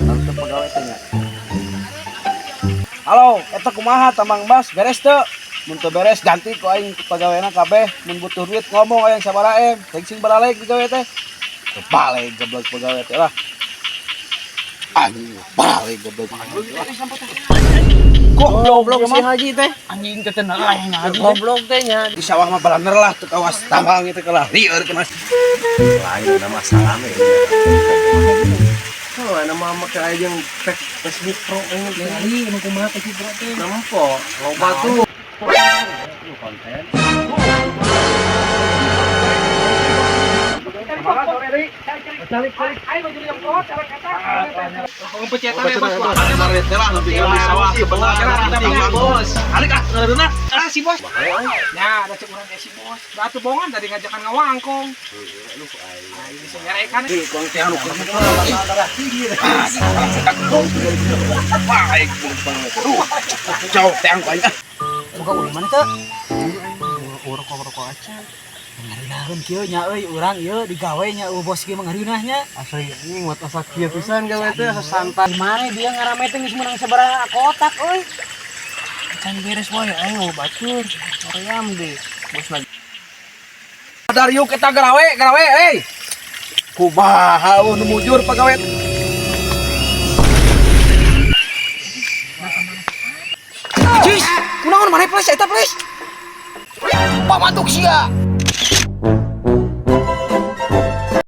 Langsung pegawai teh nya. Halo, eta kumaha tambang emas beres teu? Mun teu beres ganti ku aing pegawena kabeh. Mun butuh duit ngomong aing sabaraha em. Sing baralek digawe teh. Teu balik goblok pegawai teh lah. Anjing balik goblok. Goblok si Haji teh. Anjing teh tenang aing haji. Goblok teh nya. Di sawah mah balaner lah teu kawas tambang itu kalah lieur kena. Lain ada masalah nih. Oh, nama make aya jeung Facebook Pro ini teh. Kali nu kumaha Facebook Pro teh? Nempo, loba tuh. Konten. Si bos. Ya, ada cek urang si bos. Batu bongan tadi ngajakan ngawangkong. Aing bisa nyarekan. Jauh teang ku aing. Buka ulah mana teh? Rokok-rokok aja. Ngareunahkeun kieu nya euy urang ieu digawe nya bos kieu mah ngareunah nya. Asli anjing buat asa kieu pisan gawe teh asa santai. Mana dia ngarame teh geus meunang sabaraha kotak euy. Can beres wae aing mau batur. Hoream deh. Bos lagi. Dariuk eta garawe, garawe euy. Kumaha nu mujur pagawe. Cis, kunaon maneh please eta please? Pamatuk sia.